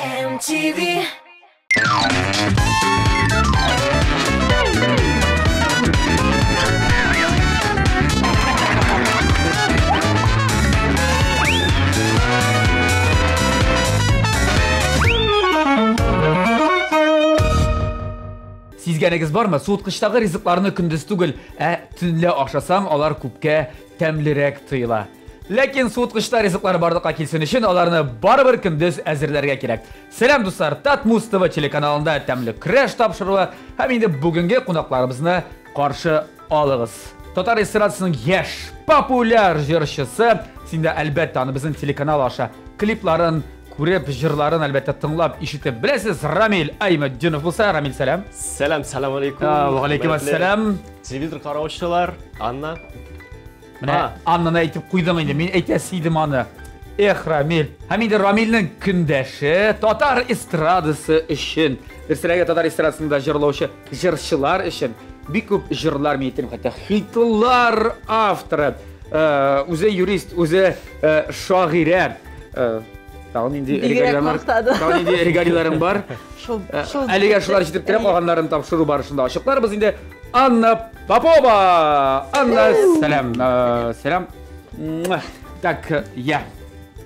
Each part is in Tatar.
MTV. Сизгәнегез бармы? Суыткычтагы ризыкларны көндез түгел, ә төнлә ашасаң, алар күпкә тәмлерәк тоела. Ләкин суыткычта ризыклар барлыкка килсен өчен аларны барыбер көндез әзерләргә кирәк. Сәлам, дуслар! Татмуз ТВ телеканалында тәмле көрәш тапшыруы һәм инде бүгенге кунакларыбызны каршы алыгыз. Татар эстрадасының яшь, популяр җырчысы, син дә әлбәттә аны безнең телеканал аша клипларын күреп, җырларын әлбәттә тыңлап, ишетеп беләсез. Рамил Айметдинов булса, Рамил, сәлам. Сәлам, сәлам алейкум. Ва алейкум ассалам. Телевизор караучылар, Анна. Менә Аннаны әйтеп куйдың инде. Мин әйтәсе идем аны. Эх, Рамил. Һәм инде Рамилнең көндәше татар эстрадасы өчен, дөресрәге татар эстрадасында җырлаучы җырчылар өчен бик күп җырлар мин әйтәм, хәтта хитлар авторы. Үзе юрист, үзе шагыйрә. Тагын нинди регалияләр бар? Тагын нинди регалияләрең бар? Шул, шул. Әлегә шулар җитеп керә, калганнарын тапшыру барышында ачыкларбыз инде. Анна Попова! Анна, сәлам. Сәлам. Так, я.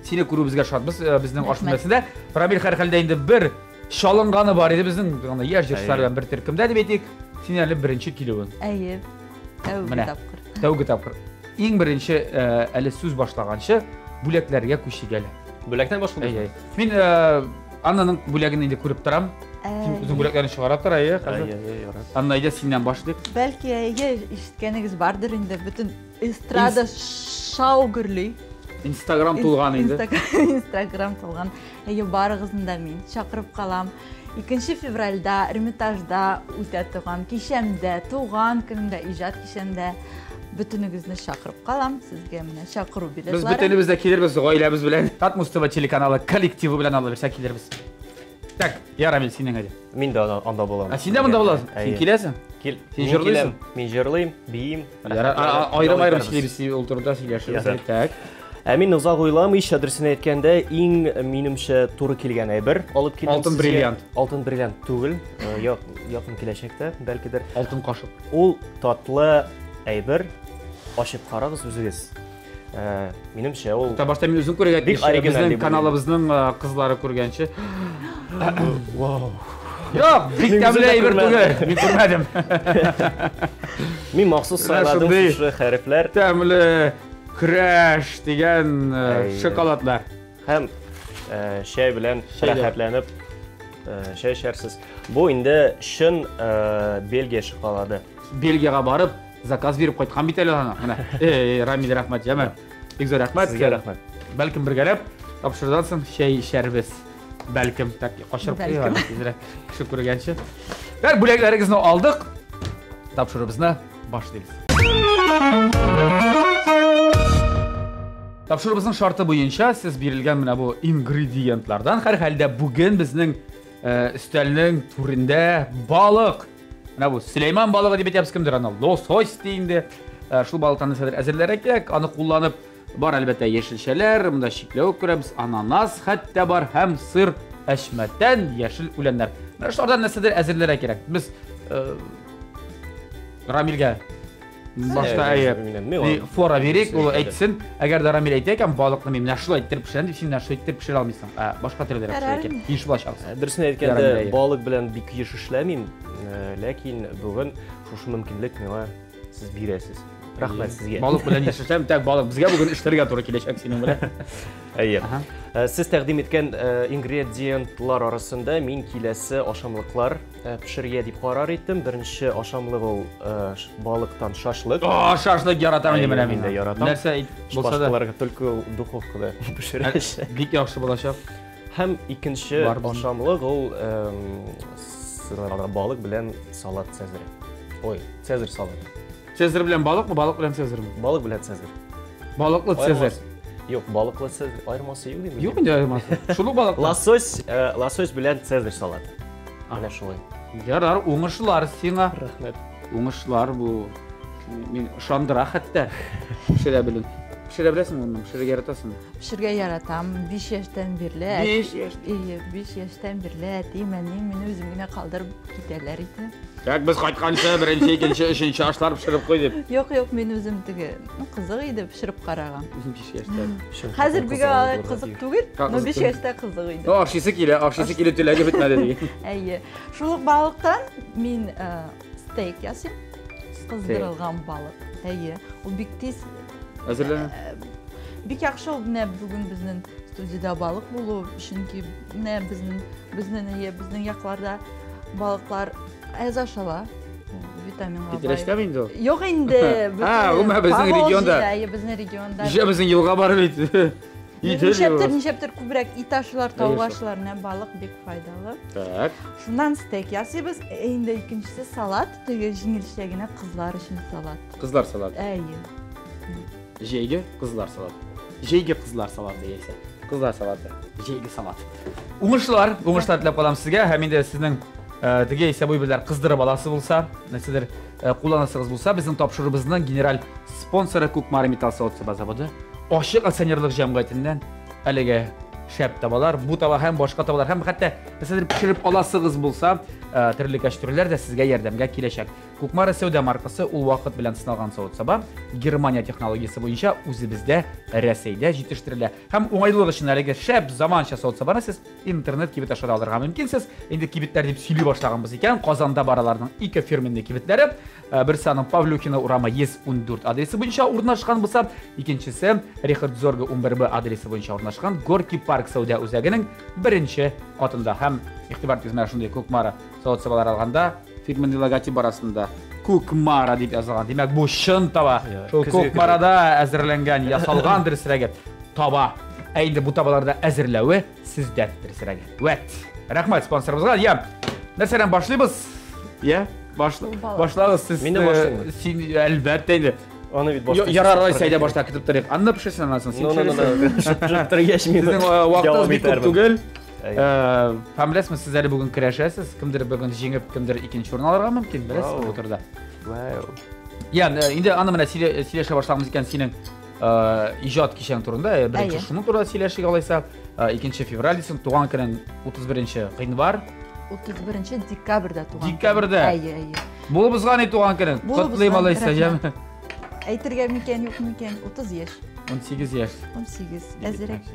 Сине күрүебезгә шатбыз безнең аш бүлмәсендә. Рамил һәрхәлдә инде бер чалынганы бар иде безнең, анда яшь җырчылар белән бер төркемдә дип әйтик. Син әле беренче килүең. Әйе. Тәүге тапкыр. Тәүге тапкыр. Иң беренче әле сүз башлаганчы бүләкләргә күчик әле. Бүләктән башлыйбыз. Әйе. Мин Аннаның бүләген инде күреп торам. Син үзең бүләкләрне чыгара тор, әйе, хәзер. Әйе, ярар. Анна, әйдә синнән башлыйк. Бәлки, әйе, ишеткәнегез бардыр инде, бөтен эстрада шау гөрли. Инстаграм тулган инде. Инстаграм тулган. Әйе, барыгызны да мин чакырып калам. 2 февральдә Эрмитажда үтә торган кичәмдә, туган көнемдә, иҗат кичәмдә бөтенегезне чакырып калам. Сезгә менә чакыру билетлары. Без бөтенебез дә килербез гаиләбез белән. Татмус ТВ телеканалы коллективы белән алып килербез. Так, я Рамил, синең әле. Мин дә анда булам. Ә син дә монда буласың? Син киләсең? Кил. Син җырлыйсың? Мин җырлыйм, биим. Аерым-аерым сөйлибез, ул турыда сөйләшербез. Так. Ә мин озак уйламыйча, дөресен әйткәндә, иң минемчә туры килгән әйбер алып килдем. Алтын бриллиант. Алтын бриллиант түгел, якын киләчәктә, бәлкидер. Алтын кашык. Ул татлы әйбер. Ачып карагыз үзегез. Минемчә, ул Та башта мин үзем күрергә тиеш. Безнең каналыбызның кызлары күргәнче. Вау. Юк, бик тәмле әйбер түгел. Мин күрмәдем. Мин махсус сайладым шушы хәрефләр. Тәмле көрәш дигән шоколадлар. Һәм чәй белән рәхәтләнеп чәй эчәрсез. Бу инде чын Бельгия шоколады. Бельгиягә барып заказ биреп кайткан бит әле аны. Менә. Эй, Рамил, рәхмәт, яме. Бик зур рәхмәт. Сезгә рәхмәт. Бәлкем бергәләп тапшырудан соң чәй эчәрбез. Бәлкем, так качырып куйыйк тизрәк кеше күргәнче. Бәр бүләкләрегезне алдык. Тапшыруыбызны башлыйбыз. Тапшыруыбызның шарты буенча сез бирелгән менә бу ингредиентлардан һәрхәлдә бүген безнең өстәлнең түрендә балык. Менә бу Сөләйман балыгы дип әйтәбез, кемдер аны лосось ди инде. Шул балыктан нәрсәдер әзерләргә кирәк. Аны кулланып бар әлбәттә яшелчәләр, монда чикләвек күрәбез, ананас хәтта бар һәм сыр, әчмәтән, яшел үләннәр. Менә шулардан нәрсәдер әзерләргә кирәк. Без Рамилгә башта әйе фора бирик, ул әйтсен. Әгәр дә Рамил әйтә икән, балыкны мин менә шулай иттереп пешерәм дип, син менә шулай иттереп пешерә алмыйсың. Ә башка төрлерәк пешерә икән. Тиеш булачаксың. Дөресен әйткәндә, балык белән бик еш эшләмим, ләкин бүген шушы мөмкинлек миңа сез бирәсез. Рәхмәт сезгә. Балык белән еш эшләм, так балык безгә бүген эшләргә туры киләчәк синең белән. Әйе. Сез тәкъдим иткән ингредиентлар арасында мин киләсе ашамлыклар пешерергә дип карар иттем. Беренче ашамлык ул балыктан шашлык. О, шашлык яратам инде менә мин. Дә яратам. Нәрсә булса да. Башкаларга только духовкада пешерәсе. Бик яхшы булачак. Һәм икенче ашамлык ул балык белән салат Цезарь. Ой, Цезарь салаты. Цезарь белән балыкмы, балык белән Цезарьмы? Балык белән Цезарь. Балыклы Цезарь. Юк, балыклы Цезарь аермасы юк димме? Юк инде аермасы. Шул ук балык. Лосось, лосось белән Цезарь салаты. Менә шулай. Ярар, уңышлар сиңа. Рәхмәт. Уңышлар бу. Мин ышандыра хәтта. Пешерә белү. Пешерә беләсеңме гомумән? Пешерергә яратасыңмы? Пешерергә яратам. 5 яшьтән бирле. 5 яшь. Әйе, 5 яшьтән бирле әтием, әнием мине үзем генә калдырып китәләр иде. Так, без кайтканчы беренче, икенче, өченче ашлар пешереп куй дип. Юк, юк, мин үзем теге, ну, кызык иде пешереп караган. Үзем 5 яшьтә. Хәзер бик алай кызык түгел, но 5 яшьтә кызык иде. Ну, ашыйсы килә, ашыйсы килү теләге бетмәде ди. Әйе. Шул ук балыктан мин э, стейк ясыйм. Кыздырылган балык. Әйе. Ул бик тиз әзерләнә. Э, бик яхшы ул менә бүген безнең студиядә балык булу, чөнки менә безнең безнең әйе, безнең якларда балыклар әз ашала. Витаминга бай. Питрәчтәме инде ул? Юк инде. А, гомумән безнең регионда. Әйе, безнең регионда. Нишләп безнең елга бар бит. Нишләптер, нишләптер күбрәк ит ашыйлар, тавык ашыйлар, менә балык бик файдалы. Так. Шуннан стейк ясыйбыз. Ә инде икенчесе салат, теге җиңелчә генә кызлар өчен салат. Кызлар салаты. Әйе. Җәйге кызлар салаты. Җәйге кызлар салаты яисә. Кызлар салаты. Җәйге салат. Уңышлар, уңышлар теләп калам сезгә һәм инде сезнең э, теге яисә бу әйберләр кыздырып аласы булса, нәрсәдер э, кулланасыгыз булса, безнең тапшыруыбызның генераль спонсоры Кукмара металл савыт-саба заводы ачык акционерлык җәмгыятеннән әлеге шәп табалар, бу таба һәм башка табалар һәм хәтта нәрсәдер пешереп аласыгыз булса, э, төрле кәчтүрләр дә сезгә ярдәмгә киләчәк. Кукмара сәүдә маркасы ул вакыт белән сыналган савыт-саба Германия технологиясе буенча үзебездә Рәсәйдә җитештерелә. Һәм уңайлылык өчен әлеге шәп заманча савыт-сабаны сез интернет кибет аша да алырга мөмкинсез. Инде кибетләр дип сөйли башлаганбыз икән, Казанда бар аларның ике фирменный кибетләре. Э, берсе аның Павлюхина урамы 114 адресы буенча урнашкан булса, икенчесе Рихард Зорга 11Б адресы буенча урнашкан Горки парк сәүдә үзәгенең беренче катында. Һәм игътибар итегез, менә шундый Кукмара савыт-сабалар алганда фирменный логотип бар астында. Кукмара дип язылган. Димәк, бу чын таба. Шул Кукмарада әзерләнгән, ясалган дөресрәге таба. Ә инде бу табаларда әзерләве сездән дөресрәге. Вәт. Рәхмәт спонсорыбызга. Я, нәрсәдән башлыйбыз? Я, башла, башлагыз сез. Мин дә башлыйм. Син әлбәттә инде. Аны бит башта. Ярар, алайса әйдә башта көтеп торыйк. Анна пешерсен аннан соң. Син пешерсең. Пешереп торгач мин. Сезнең вакытыгыз бик күп түгел. Һәм беләсезме, сез әле бүген көрәшәсез. Кемдер бүген җиңеп, кемдер икенче урын алырга мөмкин, беләсезме бу турыда? Вау. Я, инде аны менә сөйләшә башлаганбыз икән синең иҗат кичәң турында. Беренче шуның турында сөйләшик алайса. 2 февраль дисең, туган көнең 31 гыйнвар. 31 декабрьдә туган. Декабрьдә. Әйе, әйе. Булып узган и туган көнең. Котлыйм алайса, җәме. Әйтергә микән, юк микән? 30 яшь. 18 яшь. 18. Әзерәк.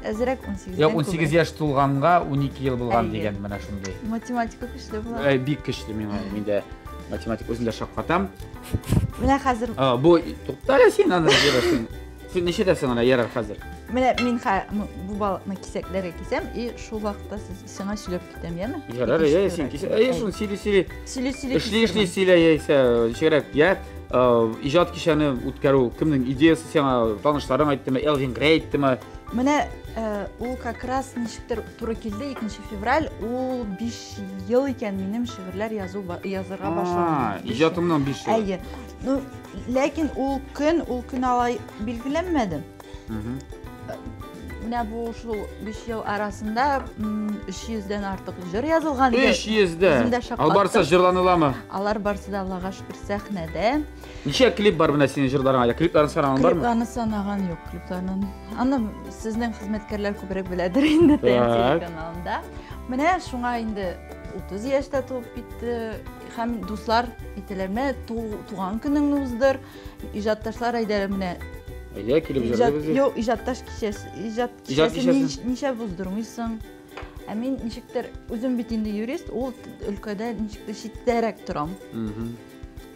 Әзерәк 18. Юк, 18 яшь тулганга 12 ел булган дигән менә шундый. Математика көчле була. Әй, бик көчле миңа. Мин дә математик үзем дә шаккатам. Менә хәзер. Бу тукта әле син аны җыйрасың. Син ничәдәсең ана ярар хәзер? Менә мин бу балыкны кисәкләргә кисәм, и шул вакытта сез сиңа сөйләп китәм, яме? Ярар, әйе, син кисә. Әйе, шуны сөйли сөйли. Сөйли сөйли. Эшли эшли сөйлә яисә ничегрәк, я иҗат кичәне үткәрү кемнең идеясы сиңа, танышларың әйттеме, Элвин Грей әйттеме? Менә ул как раз ничектер туры килде, 2 февраль, ул 5 ел икән минем шигырьләр язу язырга башладым. Иҗатымнан 5 ел. Әйе. Ну, ләкин ул көн, ул көн алай билгеләнмәде. Менә бу шул 5 ел арасында 300 дән артык җыр язылган иде. 300 дә. Ал барсы җырланыламы? Алар барсы да Аллага шөкер сәхнәдә. Ничә клип бар менә синең җырларыңа? Клипларын санаган бармы? Клипларны санаган юк, клипларны. Аны сезнең хезмәткәрләр күбрәк беләдер инде ТНТ телеканалында. Менә шуңа инде 30 яшьтә туып китте. Һәм дуслар әйтәләр, менә туган көнеңне уздыр, иҗатташлар әйдә менә. Әйдә килеп җырлыйбыз. Юк, иҗатташ кичәсе, иҗат кичәсе ничә уздырмыйсың? Ә мин ничектер үзем бит инде юрист, ул өлкәдә ничектер читтәрәк торам.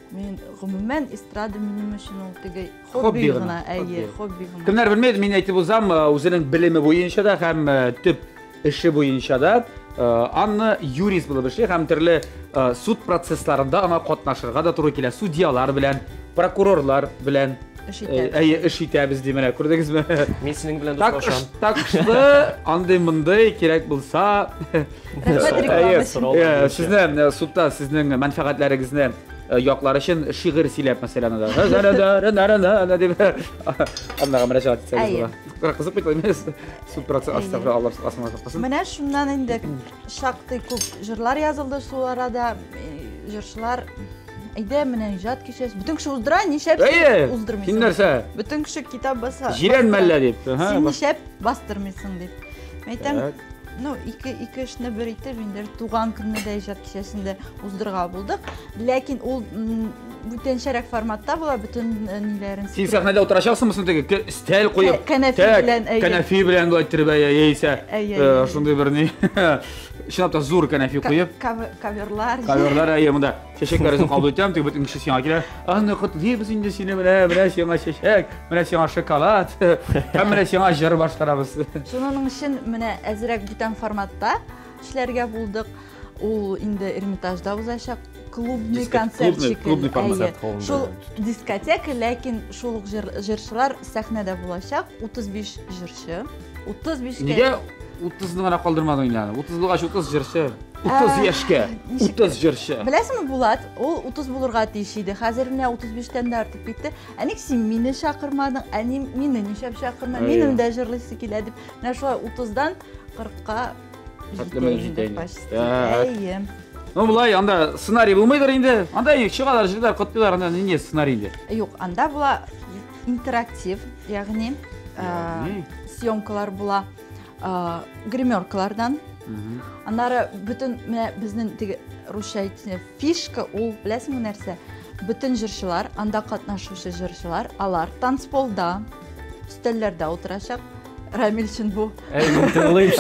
Мин гомумән эстрада минем өчен ул теге хобби гына, әйе, хобби гына. Кемнәр белми, мин әйтеп узам, үзенең белеме буенча да һәм төп эше буенча да Анна юрист булып эшли һәм төрле суд процессларында аңа катнашырга да туры килә. Судьялар белән, прокурорлар белән эш итәбез. Әйе, эш итәбез ди менә, күрдегезме? Мин синең белән дуслашам. Так что андый мондый кирәк булса. Рәхмәт реклама өчен. Сезне судта сезнең мәнфәгатьләрегезне яклар өчен шигырь сөйләп, мәсәлән, анда дип Аннага мөрәҗәгать итсәгез була. Кызык бит имес. Суд процесс астагфирулла, Аллаһ сакласын, сакласын. Менә шуннан инде шактый күп җырлар язылды шул арада. Җырчылар. Әйдә, менә иҗат кичәсе. Бөтен кеше уздыра, нишләп син уздырмыйсың? Син нәрсә? Бөтен кеше китап баса. Җирәнмә әллә дип. Син нишләп бастырмыйсың дип. Әйтәм, ну, ике эшне бер итеп, инде туган көнне дә иҗат кичәсен дә уздырырга булдык. Ләкин ул бүтәнчәрәк форматта була, бөтен ниләрен. Син сәхнәдә утырачаксыңмы соң теге өстәл куеп? Кәнәфи белән, әйе. Кәнәфи белән болай иттереп, яисә шундый бер ни. Чынлап та зур кәнәфи куеп. Коверлар. Коверлар, әйе, монда чәчәкләр үзең кабул итәм, теге бөтен кеше сиңа килә. Аны котлыйбыз инде сине, менә, менә сиңа чәчәк, менә сиңа шоколад, һәм менә сиңа җыр башкарабыз. Шуның өчен менә әзрәк бүтән форматта эшләргә булдык. Ул инде Эрмитажда узачак клубный концерт шикелле. Клубный концерт. Шул дискотека, ләкин шул ук җырчылар сәхнәдә булачак. 35 җырчы. 35 Нигә 30-ны гына калдырмадың инде аны? 30 булгач 30 җырчы. 30 яшькә 30 җырчы. Беләсеңме, Булат, ул 30 булырга тиеш иде. Хәзер менә 35-тән дә артып китте. Ә ник син мине чакырмадың? Ә мине нишләп чакырмадың? Минем дә җырлыйсы килә дип. Менә шулай 30-дан 40-ка җитә инде. Әйе. Ну, болай, анда сценарий булмыйдыр инде. Анда чыгалар, җырлар, котлыйлар, анда нинди сценарий инде? Юк, анда була интерактив, ягъни съемкалар була гримеркалардан. Аннары бөтен менә безнең теге русча әйтсә фишка ул, беләсеңме нәрсә? Бөтен җырчылар, анда катнашучы җырчылар, алар танцполда, өстәлләрдә утырачак. Рамил өчен бу. Әй, мин тыңлыйм.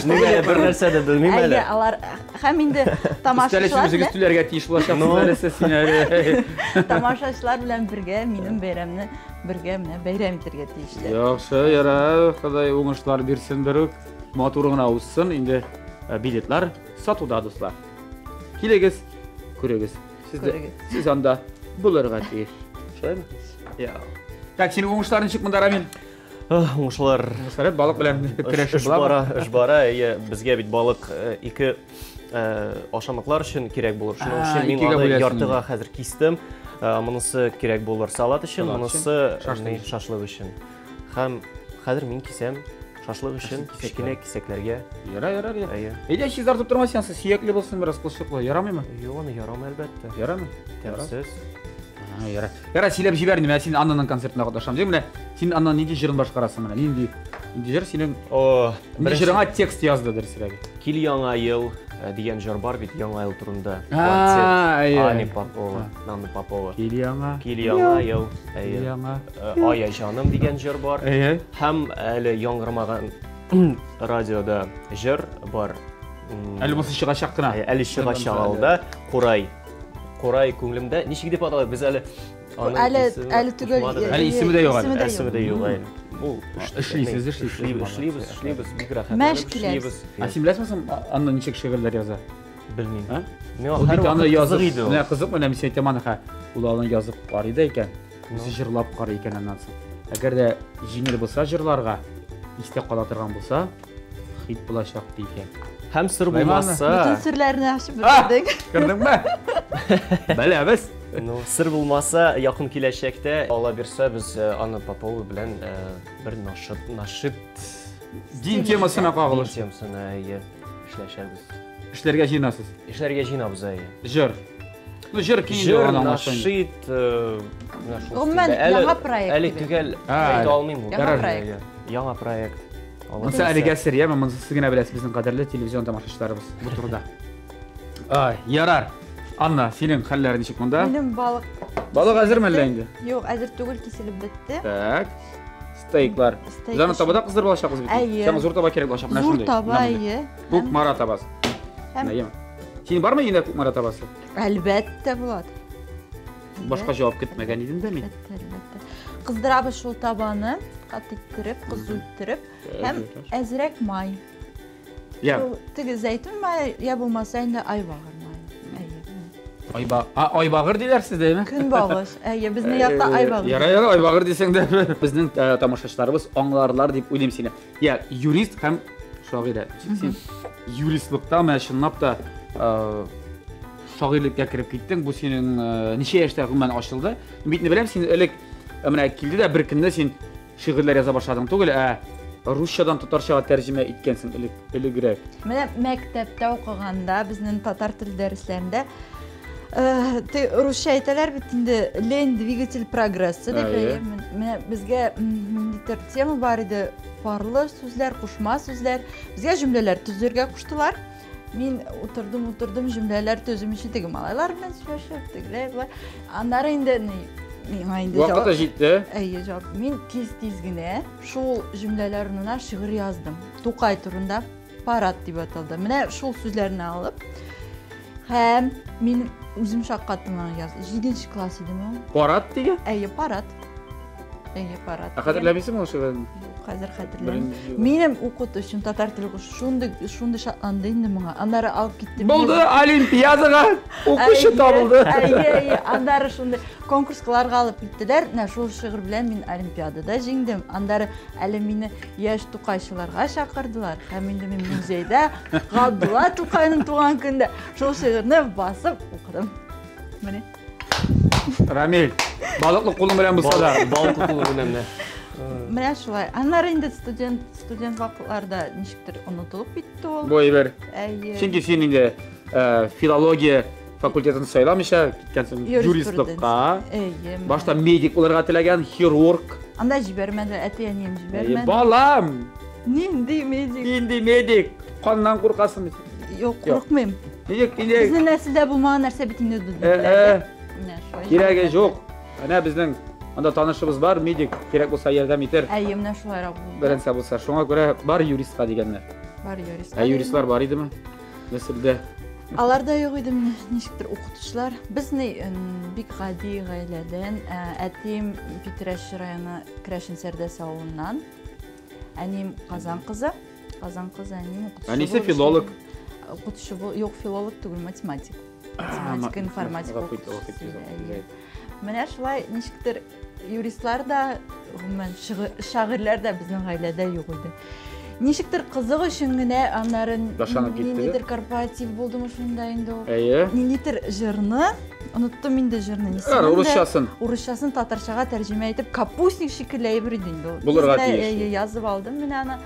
Син бер нәрсә дә белмим әле. Әйе, алар һәм инде тамашачылар белән түләргә тиеш булачаксыз әле сез син әле. Тамашачылар белән бергә минем бәйрәмне бергә менә бәйрәм итәргә тиешләр. Яхшы, ярар, Ходай уңышлар бирсен берүк. Матур гына узсын инде билетлар сатуда, дуслар. Килегез, күрегез. Сез дә, сез анда булырга тиеш. Шулаймы? Я. Так, синең уңышлар ничек монда, Рамил? Уңышлар. Уңышлар балык белән көрәшеп Эш бара, эш бара. Әйе, безгә бит балык ике ашамлыклар өчен кирәк булыр. Шуның өчен мин аны яртыга хәзер кистем. Монысы кирәк булыр салат өчен, монысы шашлык өчен. Һәм хәзер мин кисәм шашлык өчен кечкенә кисәкләргә. Ярар, ярар, ярар. Әйдә, чистартып торма син, сөякле булсын бераз, кылчыклы. Ярамыймы? Юк, аны ярамый әлбәттә. Ярамый? Тәмсез. Ярар. Ярар, сөйләп җибәр инде, менә син Аннаның концертында катнашам дим, менә син Аннаның нинди җырын башкарасың менә, нинди нинди җыр синең? О, нинди җырыңа текст язды дөресрәге? Кил яңа ел дигән җыр бар бит, яңа ел турында. Квартет. Ани Попова, Нанна Попова. Кил яңа. Кил яңа ел. Әйе. Яңа. Ай җаным дигән җыр бар. Әйе. Һәм әле яңгырамаган радиода җыр бар. Әле бусы чыгачак кына. Әле чыгачак алда. Курай. Курай күңелемдә. Ничек дип атала? Без әле әле әле түгел. Әле исеме дә юк әле. Исеме дә юк әле. Бу эшлисез, эшлисез. Эшлибез, эшлибез, бик рәхәт. Мәш киләбез. Ә син беләсеңме соң Анна ничек шигырьләр яза? Белмим. Миңа һәрвакыт кызык иде ул. Менә кызык, менә мин әйтәм аны, ул аны язып карый да икән. Үзе җырлап карый икән аннан соң. Әгәр дә җиңел булса җырларга, истә кала торган булса, хит булачак ди икән. Һәм сер булмаса... Бөтен серләрне ачып бетердек. Күрдеңме? Беләбез. Ну, сер булмаса, якын киләчәктә, Алла бирсә, без Анна Попова белән бер нашит дин темасына кагылыш. Дин темасына, әйе, эшләшәбез. Эшләргә җыенасыз? Эшләргә җыенабыз, әйе. Җыр. Ну, җыр киң Җыр, нашит, Гомумән, яңа проект. Әле төгәл әйтә алмыйм. Яңа проект. Яңа проект. Монысы әлегә сер, яме? Монысы сез генә беләсез, безнең кадерле телевизион тамашачыларыбыз бу турыда. Ай, ярар. Анна, синең хәлләр ничек монда? Минем балык. Балык әзерме әллә инде? Юк, әзер түгел, киселеп бетте. Так. Стейклар. Без аны табада кыздырып алачакбыз бит. Әйе. Сиңа зур таба кирәк булачак, менә Зур шундый. таба, әйе. Кукмара табасы. Һәм Синең бармы өеңдә кукмара табасы? Әлбәттә, Булат. Башка җавап көтмәгән идем дә мин. Әлбәттә, әлбәттә. Кыздырабыз шул табаны, каты иттереп, кызу иттереп һәм әзрәк май. Я. Теге зәйтүн мае, я булмаса инде айбагыр мае. Әйе. Айба, а, айбагыр диләр сездә, әйме? Көнбагыш. Әйе, безнең якта айбагыр. Ярар, ярар, айбагыр дисәң дә безнең тамашачыларыбыз аңларлар дип уйлыйм сине. Я, юрист һәм шагыйрә. Син юристлыкта менә чынлап та шагыйрьлеккә кереп киттең. Бу синең ничә яшьтә гомумән ачылды? Мин бит беләм, син элек менә килде дә бер көнне син шигырьләр яза башладың түгел, ә русчадан татарчага тәрҗемә иткәнсең элек, элегрәк. Менә мәктәптә укыганда безнең татар теле дәресләрендә Э, русча әйтәләр бит инде лень двигатель прогресса дип. Менә безгә ниндидер тема бар иде, парлы сүзләр, кушма сүзләр. Безгә җөмләләр төзергә куштылар. Мин утырдым, утырдым, җөмләләр төземичә теге малайлар белән сөйләшеп, тегеләй болай. Аннары инде миңа инде вакыты җитте. Әйе, җавап. Мин тиз-тиз генә шул җөмләләр урынына шигырь яздым. Тукай турында парад дип аталды. Менә шул сүзләрне алып һәм мин үзем шаккаттым аны яз. 7 класс идеме ул? Парад дигән? Әйе, парад. Әйе, парад. Ә хәтерләмисеңме ул шигырьне? Юк, хәзер хәтерләмим. Минем укытучым татар теле укытучысы шундый шундый шатланды инде моңа. Аннары алып китте. Булды, олимпиадага укучы табылды. Әйе, әйе, аннары шундый конкурскларга алып киттеләр. Менә шул шигырь белән мин олимпиадада җиңдем. Аннары әле мине яшь Тукайчыларга чакырдылар. Һәм инде мин музейда Габдулла Тукайның туган көндә шул шигырьне басып укыдым. Менә. Рамил, балыклы кулың белән булса да. Балыклы кулың белән менә. Менә шулай. Аннары инде студент, студент вакытларда ничектер онытылып китте ул. Бу әйбер. Әйе. Чөнки син инде э, филология факультетын сайламыйча киткәнсең юристлыкка. Әйе. Башта медик булырга теләгән, хирург. Анда җибәрмәде, әти-әнием җибәрмәде. Балам! Нинди медик? Нинди медик? Каннан куркасың бит. Юк, курыкмыйм. Ничек инде? Безнең нәселдә булмаган нәрсә бит инде. Э, э. Кирәге юк. Әнә безнең анда танышыбыз бар, медик, кирәк булса ярдәм итәр. Әйе, менә шулайрак булды. Беренче булса, шуңа күрә бар юристка дигәннәр. Бар юристка. Ә юристлар бар идеме? Нәселдә. Алар да юк иде, менә ничектер укытучылар. Без ни бик гади гаиләдән. Әтием Питрәч районы Керәшен Сәрдәсе авылыннан. Әнием Казан кызы. Казан кызы, әнием укытучы. Әнисе филолог. Укытучы бул, юк, филолог түгел, математик. Математика, информатика укытучысы. Менә шулай ничектер юристлар да, гомумән, шагыйрьләр дә безнең гаиләдә юк иде. Ничектер кызык өчен генә аннары ниндидер корпоратив булдымы шунда инде ул. Әйе. Ниндидер җырны, оныттым инде җырны исемен. Урысчасын. Урысчасын татарчага тәрҗемә итеп, капустник шикелле әйбер иде инде ул. Булырга тиеш. Әйе, язып алдым менә аны.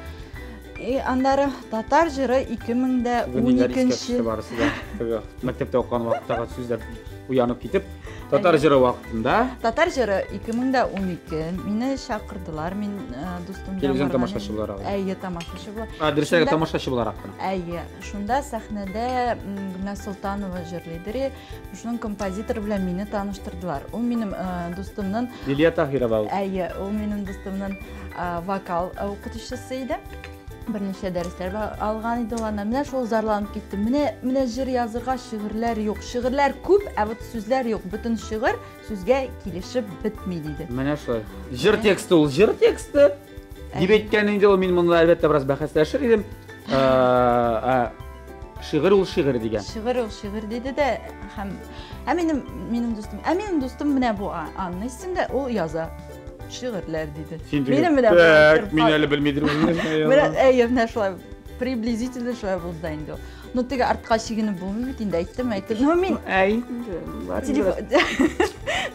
И аннары татар җыры 2012 барысы да. Мәктәптә укыган вакыттагы сүзләр уянып китеп, татар җыры вакытында. Татар җыры 2012 мине чакырдылар, мин дустым белән. Телевизион тамашачы буларак. Әйе, тамашачы буларак. А, дөресрәге тамашачы буларак кына. Әйе, шунда сәхнәдә Гөлназ Солтанова җырлыйдыр. Шуның композитор белән мине таныштырдылар. Ул минем дустымның Лилия Таһирова. Әйе, ул минем дустымның вокал укытучысы иде. Берничә дәресләр алган иде ул аннан. Менә шул зарланып китте. Менә менә җыр язырга шигырьләр юк. Шигырьләр күп, ә вот сүзләр юк. Бөтен шигырь сүзгә килешеп бетми диде. Менә шулай. Җыр тексты ул җыр тексты. Дип әйткән инде ул, мин монда әлбәттә бераз бәхәсләшер идем. Шигырь ул шигырь дигән. Шигырь ул шигырь диде дә һәм ә минем минем дустым, ә минем дустым менә бу Анна исемдә, ул яза шигырьләр диде. Минем менә Так, мин әле белмидер Менә әйе, менә шулай приблизительно шулай булды да инде. Ну теге артка чигенеп булмый бит инде, әйттем, әйттем. Ну мин әй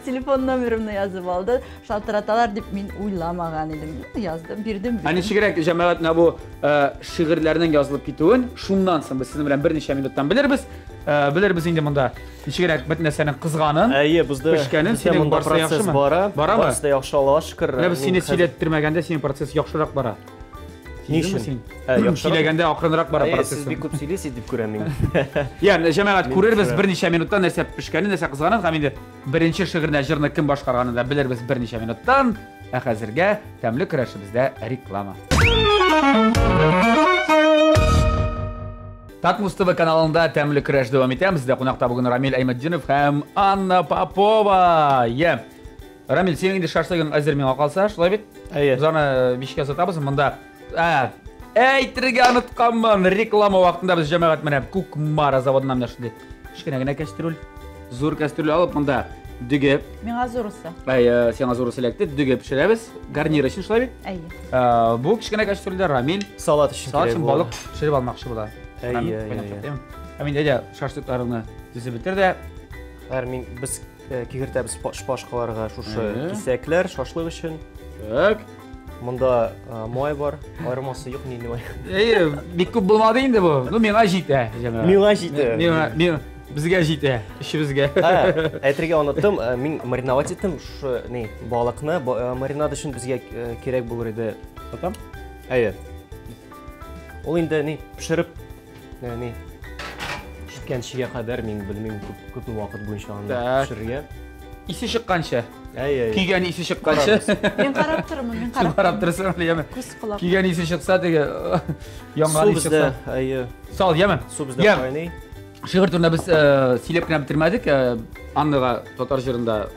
телефон номерымны язып алды. Шалтыраталар дип мин уйламаган идем. Яздым, бирдем. Ә ничегрәк җәмәгать менә бу шигырьләрнең язылып китүен шуннан соң без сезнең белән берничә минуттан белербез. Белербез инде монда ничегрәк бөтен нәрсәнең кызганын, Әйе, бездә пешкәнен, синең монда барысы процесс яхшымы? бара. Барамы? Барысы да яхшы, Аллага шөкер. Менә без Мин сине хәзер- сөйләттермәгәндә синең процесс яхшырак бара. Ни Сиздеңме өчен? син? Ә, яхшырак? Сөйләгәндә акрынрак бара Әйе, процесс. сез бик күп сөйлисез дип күрәм мин. Ягъни, җәмәгать, Мин күрербез төшерәм. берничә минуттан нәрсә пешкәнен, нәрсә кызганын һәм инде Беренче шигыренә җырны кем башкарганын да белербез берничә минуттан. Ә хәзергә тәмле көрәшебездә реклама. Татмус ТВ каналында тәмле көрәш дәвам итә. Бездә кунакта бүген Рамил Әймәтдинов һәм Анна Попова. Е. Рамил, синең инде шашлыгың әзер миңа калса, шулай бит? Әйе. Без аны бишкә сатабыз. Монда ә, әйтергә онытканмын. Реклама вакытында без җәмәгать менә Кукмара заводыннан менә шундый кечкенә генә кәстрүл. Зур кәстрүл алып монда дөге. Миңа зурысы. Әй, сиңа зурысы эләкте. Дөге пешерәбез. Гарнир өчен шулай бит? Әйе. Бу кечкенә кәстрүлдә Рамил салат өчен салат өчен балык пешереп алмакчы була. Әйе, әйе. Ә мин әйдә шашлыкларыңны төзеп бетер дә. Хәер, мин без кигертәбез шпажкаларга шушы кисәкләр шашлык өчен. Так. Монда май бар, аермасы юк нинди май. Әйе, бик күп булмады инде бу. Ну, миңа җитә, җәмәгать. Миңа җитә. Миңа, Безгә җитә, өчебезгә. Әйтергә оныттым, мин мариновать иттем шушы ни балыкны. Маринад өчен безгә кирәк булыр иде. Тотам? Әйе. Ул инде ни пешереп ни җиткәнчегә кадәр мин белмим күпме вакыт буенча аны пешерергә. Исе чыкканчы. Әйе. Көйгән исе чыкканчы. Мин карап тормыйм, мин карап. Карап торсаң, яме. Күз колак. Көйгән исе чыкса теге янган исе чыкса. Әйе. Сал, яме. Су бездә кайный. Шигырь турында без сөйләп кенә бетермәдек. Аннага татар җырында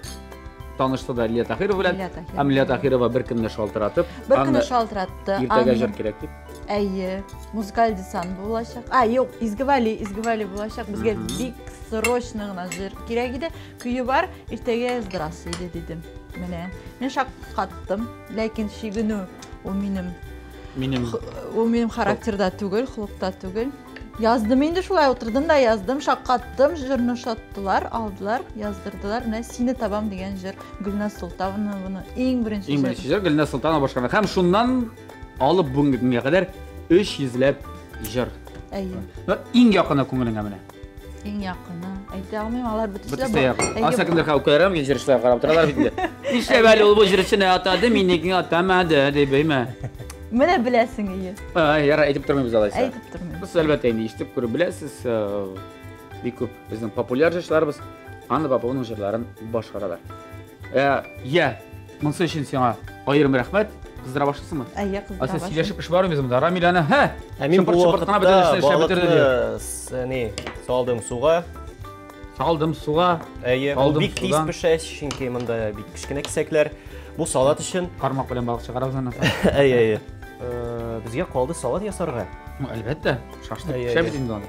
танышты да Лилия Таһирова белән. Һәм Лилия Таһирова бер көнне шалтыратып, бер көнне шалтыратты. Иртәгә җыр кирәк дип. Әйе, музыкаль десант булачак. А, юк, Изге Вәли, Изге Вәли булачак. Безгә бик срочно гына җыр кирәк иде. Көе бар, иртәгә яздырасы иде дидем. Менә. Мин шаккаттым, ләкин чигенү ул минем ул минем характерда түгел, холыкта түгел. Яздым инде шулай утырдым да яздым, шаккаттым, җырны ошаттылар, алдылар, яздырдылар. Менә сине табам дигән җыр Гөлназ Солтанованың иң беренче Иң беренче җыр Гөлназ Солтанова башкарган. Һәм шуннан алып бүгенге көнгә кадәр 300 ләп җыр. Әйе. Иң якыны күңелеңә менә. Иң якыны. Әйтә алмыйм, алар бөтесе дә бар. Аса кемдер үкәләрем, җырчылар карап торалар бит инде. Нишләп әле ул бу җырчыны атады, минекен атамады, дип, әйме. Менә беләсең, ие. Ярар, әйтеп тормыйбыз алайса. Әйтеп тормыйбыз. Сез әлбәттә инде ишетеп күреп беләсез, бик күп безнең популяр җырчыларыбыз Анна Попованың җырларын башкаралар. Я, монысы өчен сиңа аерым рәхмәт. Кыздыра башлыйсыңмы? Әйе, кыздыра башлыйм. Ә сөйләшеп эш бармы безнең монда? Рамил аны, һә! Ә мин бу вакытта балыкны ни, салдым суга. Салдым суга. Әйе, ул бик тиз пешә, чөнки монда бик кечкенә кисәкләр. Бу салат өчен. Кармак белән балык чыгарабыз аннан соң. Әйе, әйе. Безгә калды салат ясарга. Әлбәттә, шашлык пешә бит инде аны.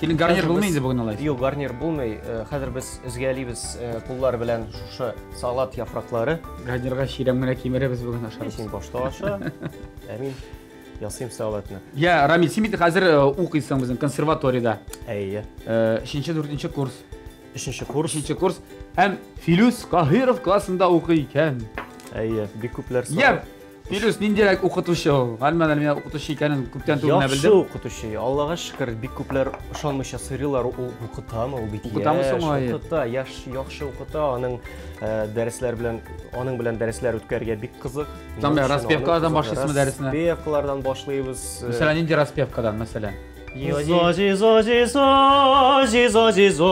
Синең гарнир булмый инде бүген алай? Юк, гарнир булмый. Хәзер без өзгәлибез куллар белән шушы салат яфраклары. Гарнирга чирәм генә кимерәбез бүген ашарбыз. Син башта аша. Ә мин ясыйм салатны. Я, Рамил, син бит хәзер укыйсың безнең консерваториядә. Әйе. Өченче, дүртенче курс. Өченче курс. Өченче курс. Һәм Филүс Каһиров классында укый икән. Әйе, бик күпләр сорый. Я, Филүс ниндирәк укытучы ул? Гомумән, мин укытучы икәнен күптән түгел генә белдем. Яхшы укытучы. Аллага шөкер, бик күпләр ышанмыйча сорыйлар, ул укытамы, ул бит Укытамы соң ул? Укыта, яшь, яхшы укыта. Аның дәресләр белән, аның белән дәресләр үткәрергә бик кызык. Там распевкалардан башлыйсызмы дәресне? Распевкалардан башлыйбыз. Мәсәлән, нинди распевкадан, мәсәлән? Зо, зи, зо, зи, зо, зи, зо, зи, зо.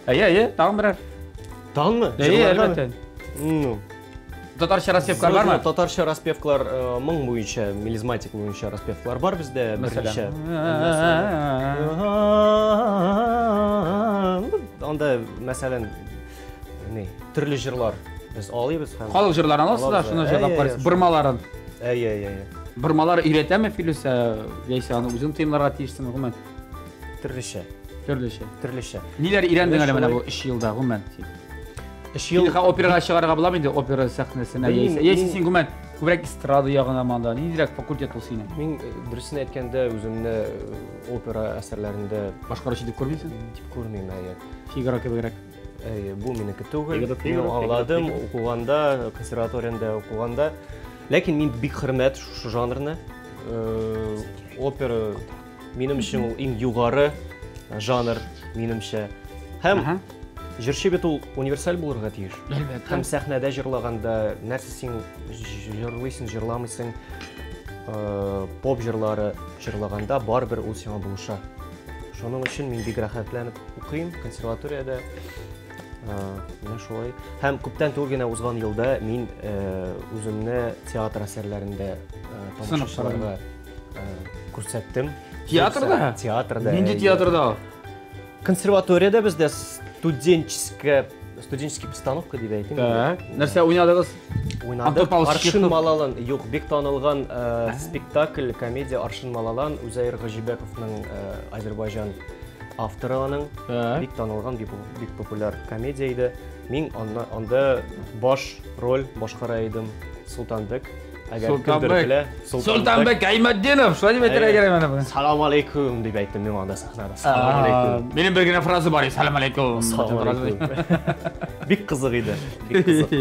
Әйе, әйе, тагын берәр. Тагынмы? Әйе, әлбәттә. Ну. Татарча распевкалар бармы? Татарча распевкалар моң буенча, мелизматика буенча распевкалар бар бездә берничә. Анда, мәсәлән, ни, төрле җырлар без алыйбыз һәм Халык җырларын аласыз да, шуны җырлап карыйсыз. Бормаларын. Әйе, әйе, әйе. Бормалар өйрәтәме Филүс, яисә аны үзең тоемларга тиешсең, гомумән? Төрлечә. Төрлечә. Төрлечә. Ниләр өйрәндең әле менә бу 3 елда, гомумән? 3 ел. Син операга чыгарга буламы инде, опера сәхнәсенә яисә? Яисә син гомумән күбрәк эстрада ягына монда, ниндирәк факультет ул синең? Мин дөресен әйткәндә үземне опера әсәрләрендә башкаручы дип күрмисең? Дип күрмим, әйе. Фигаро кебегрәк. Әйе, бу минеке түгел. Мин аңладым, укыганда, консерваториядә укыганда. Ләкин мин бик хөрмәт шушы жанрны. Опера минем өчен ул иң югары жанр, минемчә. Һәм җырчы бит ул универсаль булырга тиеш. Әлбәттә. Һәм сәхнәдә җырлаганда нәрсә син җырлыйсың, җырламыйсың, поп җырлары җырлаганда барыбер ул сиңа булыша. Шуның өчен мин бик рәхәтләнеп укыйм консерваториядә. Менә шулай. Һәм күптән түгел генә узган елда мин үземне театр әсәрләрендә тамашачыларга күрсәттем. Театрда? Театрда. Нинди театрда? Консерваториядә бездә студенческая студенческий постановка дип әйтим. Так. Нәрсә уйнадыгыз? Уйнадык. Аршин Малалан, юк, бик танылган спектакль, комедия Аршин Малалан, Үзәир Гаҗибәковның Азербайҗан авторы аның. Бик танылган, бик популяр комедия иде. Мин анда баш роль башкара идем, Султанбек. Әгәр кемдер белә, Султанбек Гайматдинов, шулай дип әйтергә кирәк менә моны. Салам алейкум дип әйттем мин анда сәхнәдә. Салам алейкум. Минем бер генә фраза бар, салам алейкум. Салам алейкум. Бик кызык иде. Бик кызык.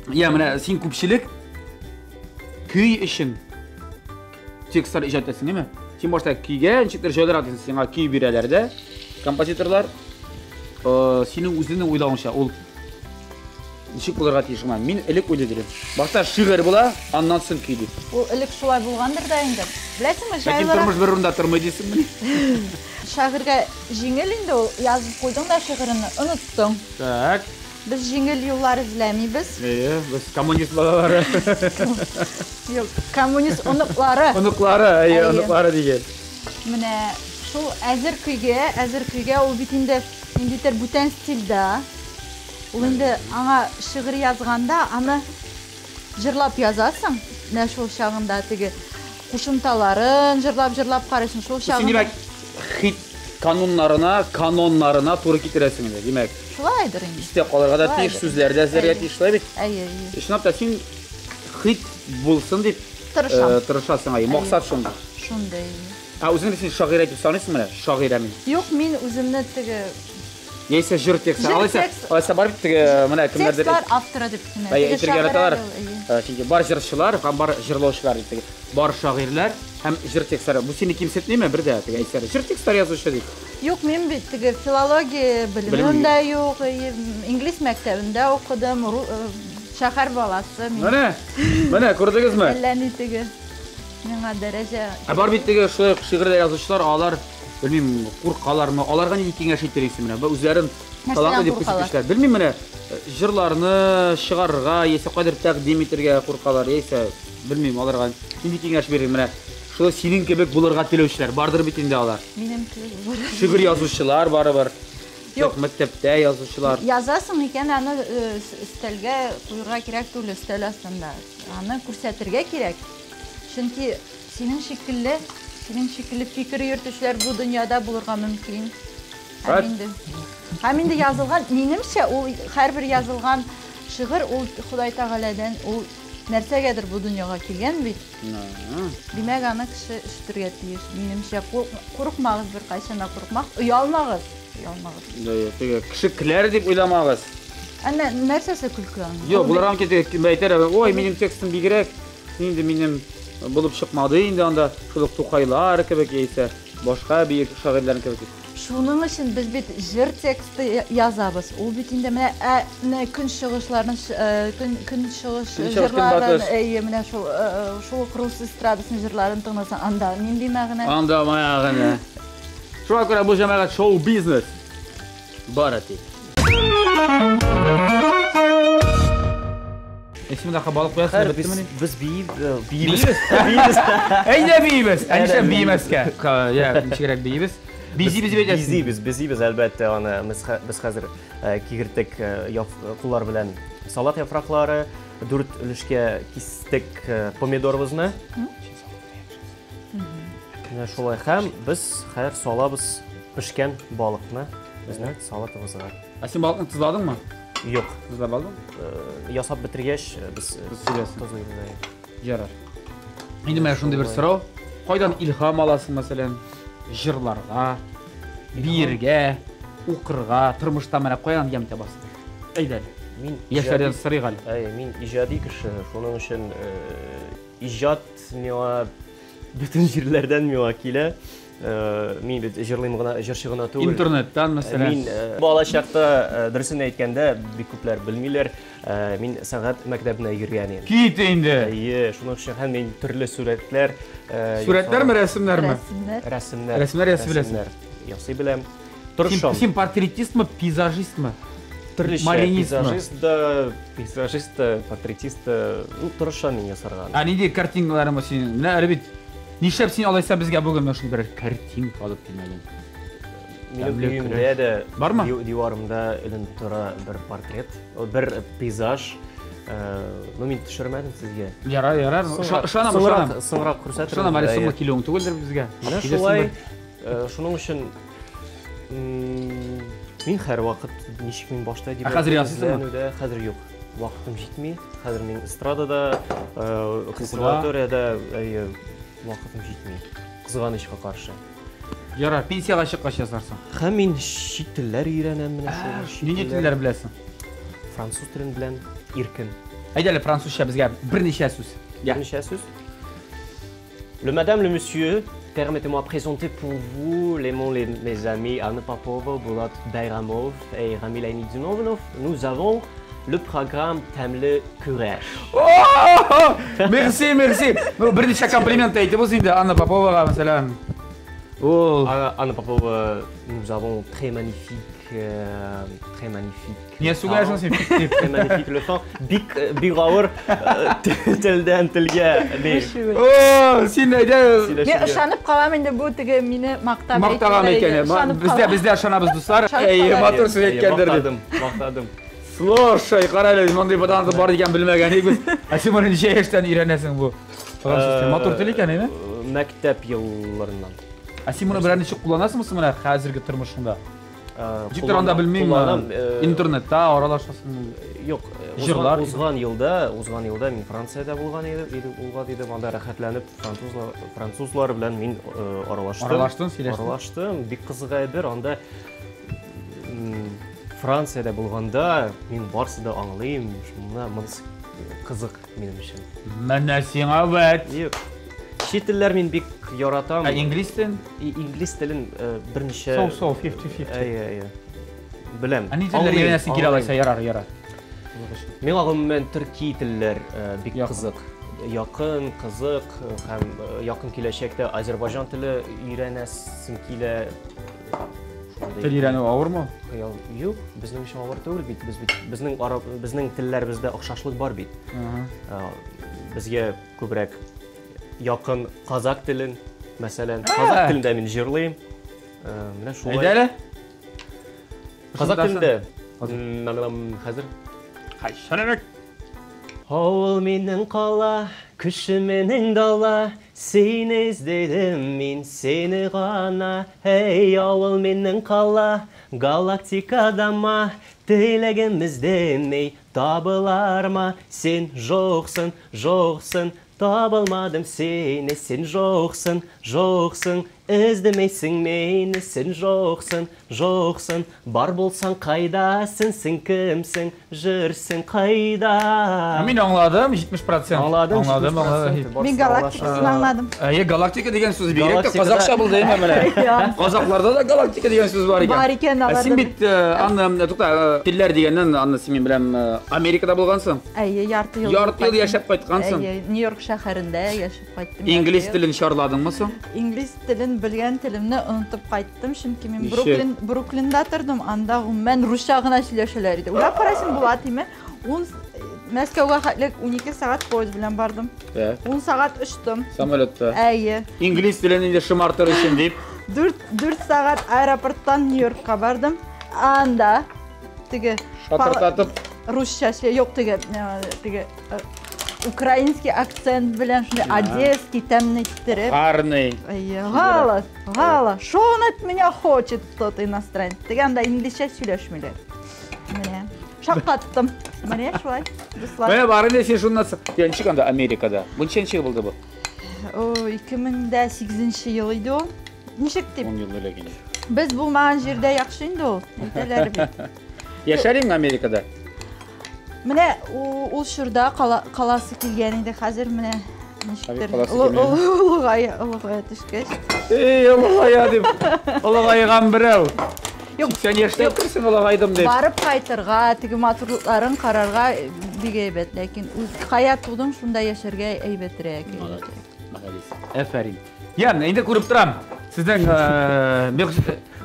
Я, менә син күпчелек көй өчен текстлар иҗат итәсең, әйме? Син башта көйгә ничектер җайлырак дисең, сиңа көй бирәләр дә, композиторлар. Синең үзеңнең уйлавыңча, ул ничек булырга тиеш шуңа? Мин элек уйлый идем. Башта шигырь була, аннан соң көй дип. Ул элек шулай булгандыр да инде. Беләсеңме, Ләкин җайлырак тормыш бер урында тормый дисеңмени? Шагыйрьгә җиңел инде ул, язып куйдың да шигыреңне, оныттың. Так. Без җиңел юллар эзләмибез. Әйе, без коммунист балалары. Юк, коммунист оныклары. Оныклары, әйе, оныклары дигән. Менә шул әзер көйгә, әзер көйгә ул бит инде ниндидер бүтән стильдә. Ул инде аңа шигырь язганда аны җырлап язасың. Менә шул чагында теге кушымталарын җырлап-җырлап карыйсың. Шул Син чагында димәк хит кануннарына, каноннарына туры китерәсең инде. Димәк, шулайдыр инде. истә калырга да тиеш, Шулайдыр. сүзләр дә эзләргә Әйе. тиеш, шулай бит? Әйе, әйе. Чынлап та син хит булсын дип Тырышам. тырышасың, әйе. Максат шунда. Шундый. Ә үзеңне син шагыйрә дип саныйсыңмы менә? Шагыйрә мин. Юк, мин үземне теге Яисә җыр тексты. Җыр Алайса, текст- алайса бар бит теге менә кемнәрдер текстлар авторы дип кенә. Әйе, Теге әйтергә шагыйрә яраталар. ул, әйе. Чөнки бар җырчылар һәм бар җырлаучылар дип теге. Бар шагыйрьләр һәм җыр текстлары. Бу сине кимсетмиме бер дә теге әйтсәләр? Җыр текстлары язучы дип. Юк, мин бит теге филология белемем Белемең дә юк, әйе, инглиз мәктәбендә укыдым, шәһәр баласы мин. Менә, менә күрдегезме? Әллә ни теге миңа дәрәҗә. Ә бар бит теге шулай ук шигырьләр язучылар, алар белмим, куркалармы? Аларга нинди киңәш әйтер идең менә? Бу үзләрен Нәрсәдән талантлы дип куркалар? күрсәтүчеләр. Белмим менә, җырларны чыгарырга, яисә кайдыр тәкъдим итәргә куркалар, яисә белмим, аларга нинди киңәш бирер менә? Шулай синең кебек булырга теләүчеләр бардыр бит инде алар. Минем кебек булырга. Шигырь язучылар барыбер. Юк. Мәктәптә язучылар. Язасың икән, аны өстәлгә куярга кирәк түгел, өстәл астында. Аны күрсәтергә кирәк. Чөнки синең шикелле, синең шикелле фикер йөртүчеләр бу дөньяда булырга мөмкин. Һәм Әт. инде, һәм инде язылган, минемчә, ул һәрбер язылган шигырь ул Ходай Тәгаләдән, ул нәрсәгәдер бу дөньяга килгән бит. Димәк, аны кеше ишетергә тиеш. Минемчә, курыкмагыз, беркайчан да курыкмагыз, оялмагыз, оялмагыз. Әйе, теге кеше көләр дип уйламагыз. Әнә нәрсәсе көлке аның? Юк, буларга мөмкин теге кем әйтер, ой, минем текстым бигрәк, инде минем булып чыкмады инде анда шул ук Тукайлар кебек яисә башка бөек шагыйрьләр кебек. Шуның өчен без бит җыр тексты язабыз. Ул бит инде менә, менә көнчыгышларның көн, көнчыгыш Көнчыгыш, җырларын, көнбатыш. әйе, менә шул ук рус эстрадасының җырларын тыңласаң, анда нинди мәгънә? Анда мәгънә. Шуңа күрә бу җәмәгать шоу-бизнес. Бары тик. Исемдә балык куясың, Хәер, беттемени? без биибез. Биибез? Биибез. Әйдә биибез. Ә нишләп Әйдә. биемәскә? Я, ничегрәк биибез? Бизибез дип әйтәсең. Бизибез, бизибез, әлбәттә, аны без хәзер кигертек куллар белән салат яфраклары, 4 өлешкә кистек помидорыбызны. Менә шулай һәм без хәзер салабыз пешкән балыкны безнең салатыбызга. Ә син балыкны тозладыңмы? Юк. Тозлап алдың? Ясап бетергәч, без Тоз сибәсең. тозлыйбыз, әйе. Ярар. Инде менә шундый бер сорау. Кайдан илһам аласың, мәсәлән, җырларга, биергә, укырга, тормышта менә каян ямь табасың? Әйдә әле. Мин Яшьләрдән иҗади сорыйк әле. Әйе, мин иҗади кеше, шуның өчен иҗат миңа бөтен җирләрдән миңа килә. Мин бит җырлыйм гына, җырчы гына түгел. Интернеттан, мәсәлән. Мин бала чакта, дөресен әйткәндә, бик күпләр белмиләр, мин сәнгать мәктәбенә йөргән идем. Кит инде. Әйе, шуның өчен һәм мин төрле сурәтләр, Сурәтләрме, ясаган. рәсемнәрме? Рәсемнәр. Рәсемнәр. Рәсемнәр ясый беләсең. Рәсемнәр ясый беләм. Тырышам. Син портретистмы, пейзажистмы? Төрлечә, Маринистмы? пейзажист да, пейзажист та, портретист та, ну, тырышам мин ясарга. Ә нинди картиналарың бар синең? Менә әле бит нишләп син алайса безгә бүген менә шундый бер картинка алып килмәдең? Минем Тәмле өемдә көрәш. дә Бармы? диварымда эленеп тора бер портрет, бер пейзаж. Ну, мин төшермәдем сезгә. Ярар, ярар. Соңрак, Ышанам, соңрак, ышанам. Соңрак күрсәтермен. Ышанам, әле Әйе. соңгы килүең түгелдер безгә. Менә Килерсең шулай, бер. шуның өчен, мин һәрвакыт ничек мин башта дип Ә хәзер ясыйсыңмы? эзләнүдә, хәзер юк. Вакытым җитми. Хәзер мин эстрадада, консерваториядә, әйе, вакытым җитми. Кызганычка каршы. Ярар, пенсиягә чыккач ясарсың. Һәм мин чит телләр өйрәнәм менә шул. чит Нинди телләр беләсең? Француз телен белән иркен. Әйдә әле французча безгә берничә сүз. Берничә сүз. Le madame, le monsieur, permettez-moi de présenter pour vous les, mon, les, mes amis Anna Popova, Bulat Bayramov et Ramil Ainidinov. Nous avons le programme Тәмле Көрәш. Merci, merci. Ну, берничә комплимент әйтеп уз инде Анна Поповага, мәсәлән. Ул Анна Попова, nous avons très magnifique, très magnifique. Нигә сүгәсең син? Très magnifique le fond. Бик бик авыр телдән телгә. О, син әйдә. Мин ышанып калам инде бу теге мине мактап. Мактаган икән. Бездә бездә ышанабыз, дуслар. Әй, матур сүз әйткәндер дип. Мактадым, мактадым. Слушай, кара әле, мондый баданты бар икән белмәгән идек без. Ә син моны ничә яшьтән өйрәнәсең бу? Француз теле матур тел икән, әйме? Мәктәп елларыннан. Ә син моны берәр ничек кулланасыңмы соң менә хәзерге тормышыңда? Ничектер анда белмим, интернетта аралашасың. Юк, җырлар узган елда, узган елда мин Франциядә булган идем, булган идем, анда рәхәтләнеп французлар, французлар белән мин аралаштым. Аралаштың, сөйләштең. Аралаштым, бик кызык әйбер, анда Франциядә булганда мин барсы да аңлыйм, шуңа монысы кызык минем өчен. Менә сиңа вәт. Юк. Чит телләр мин бик яратам. Ә инглиз телен? Инглиз телен берничә So so 50-50. Әйе, әйе. Беләм. Ә ни телләр өйрәнәсең килә алайса, ярар, ярар. Миңа гомумән төрки телләр бик кызык. Якын, кызык һәм якын киләчәктә азербайҗан теле өйрәнәсем килә. Тел өйрәнү авырмы? Хыял юк, безнең өчен авыр түгел бит. Без бит безнең ара, безнең телләребездә охшашлык бар бит. Безгә күбрәк якын казак телен, мәсәлән, казак телендә мин җырлыйм. Менә шулай. Әйдә әле. Казак телендә. Хәзер. Кайчан Авыл минем кала, күше минем дала, Сине издедем мин, сине гана. Эй, авыл минем кала, галактикада ма, Теләгем издемей, табыларма. Син жоқсың, жоқсың, табылмадым сине. Син жоқсың, жоқсың, іздемейсің мені. Сен жоқсың, жоқсың, бар булсаң кайдасың, син кемсең, жүрсең кайда? Мин аңладым, 70%. Аңладың, Аңладым, 70%. аңладым. Мин галактикасын аңладым. Әйе, галактика дигән сүз бигрәк тә Галактикада- казакча булды, әйме менә. Казакларда да галактика дигән сүз бар икән. Бар икән Ә аларда. Син бит, Анна, тукта, телләр дигәннән, Анна, син мин беләм, Америкада булгансың. Әйе, ярты ел. Ярты ел яшәп кайткансың. Әйе, Нью-Йорк шәһәрендә яшәп кайттым. Инглиз ярты ел. телен чарладыңмы соң? Инглиз телен белгән телемне онытып кайттым, чөнки мин Ничек? Бруклин, Бруклинда тордым, анда гомумән русча гына сөйләшәләр иде. Уйлап карасаң була димме? Ун Мәскәүгә хәтлек 12 сәгать поезд белән бардым. Да. 10 сәгать очтым. Самолетта. Әйе. Инглиз телен инде шомартыр өчен дип. 4 4 сәгать аэропорттан Нью-Йоркка бардым. Анда теге Шатыртатып. русча сөйлә, юк теге, теге украинский акцент белән шундый одесский тәмне иттереп. Гарный. Әйе, Гала, Гала, что он от меня хочет, тот иностранец? Теге анда инглизчә сөйләшмиләр. Менә. Шаккаттым. Менә шулай, дуслар. Менә бар инде син шуннан соң. Я ничек анда Америкада? Бу ничәнче ел булды бу? О, 2008 ел иде ул. Ничек дип? 10 ел элек инде. Без булмаган җирдә яхшы инде ул, әйтәләр бит. Яшәр идең Америкада? Менә ул чорда каласы килгән иде, хәзер менә ничектер олыгая, олыгая төшкәч. Эй, олыгая дип, олыгайган берәү. Юк, 80 яшьтә керсең олыгайдым дип. Барып кайтырга, теге матурлыкларын карарга бик әйбәт, ләкин үз кая тудың, шунда яшәргә әйбәтрәк. Молодец. Әфәрин. Я, инде күреп торам. Сезнең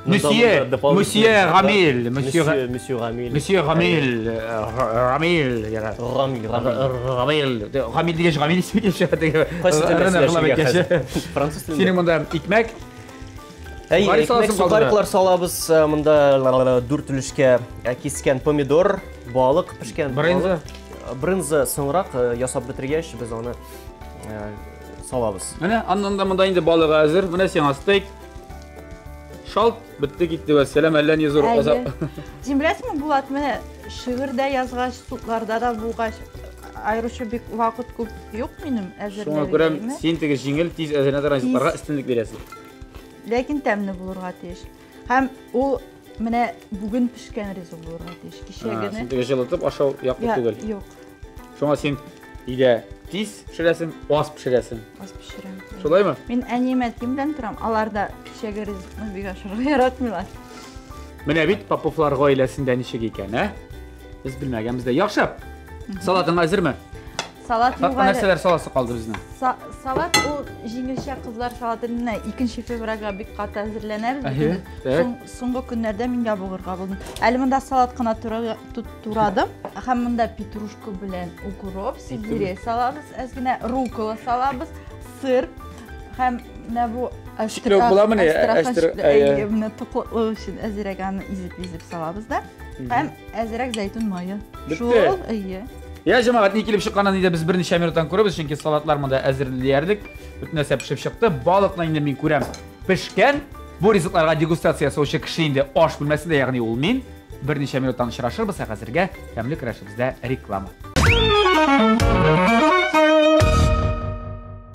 Месье, Месье Рамиль, Месье, Месье Рамиль. Месье Рамиль, Рамиль, Рамиль, Рамиль, Рамиль дигәч Рамиль исеме килеп чыга теге. Кайсы телдә сөйләшергә хәзер? Француз телендә. Синең монда икмәк. Әйе, икмәк, сухариклар салабыз. Монда дүрт өлешкә кискән помидор, балык пешкән. Брынза. Брынза соңрак ясап бетергәч, без аны салабыз. Менә аннан да монда инде балык әзер. Менә сиңа стейк. Шалт, бетте китте вәссәлам, әллә ни зур азап. Син беләсеңме, Булат, менә шигырь дә язгач, судларда да булгач, аеруча бик вакыт күп юк минем әзерләргә. Шуңа күрә син теге җиңел, тиз әзерләнә торган ризыкларга өстенлек бирәсең. Ләкин тәмле булырга тиеш. Һәм ул менә бүген пешкән ризык булырга тиеш. Кичә генә. Син теге җылытып ашау яклы түгел. Юк. Шуңа син өйдә Тиз пешерәсең, аз пешерәсең. Аз пешерәм. Шулаймы? Мин әнием әтием белән торам. Алар да кичәге ризыкны бик ашарга яратмыйлар. Менә бит Поповлар гаиләсендә ничек икән, ә? Без белмәгәнбез дә. Яхшы. Салатың әзерме? Салат юк әле. Нәрсәләр саласы калды безнең? Салат ул җиңелчә кызлар салаты. Менә 2 февральгә бик каты әзерләнәбез. Соңгы көннәрдә мин ябыгырга булдым. Әле монда салат кына турадым. Һәм монда петрушка белән укроп, сельдерей салабыз, әз генә рукола салабыз, сыр һәм менә бу Чикләвек буламыни? Әчтер, менә туклыклы өчен әзрәк аны изеп-изеп салабыз да. Һәм әзрәк зәйтүн мае. Шул, әйе. Я, җәмәгать, ни килеп чыкканын инде без берничә минуттан күрәбез, чөнки салатлар монда әзер диярлек. Бөтен нәрсә пешеп чыкты. Балыкны инде мин күрәм, пешкән. Бу ризыкларга дегустация ясаучы кеше инде аш бүлмәсендә, ягъни ул мин. Берничә минуттан очрашырбыз, ә хәзергә тәмле көрәшебездә реклама.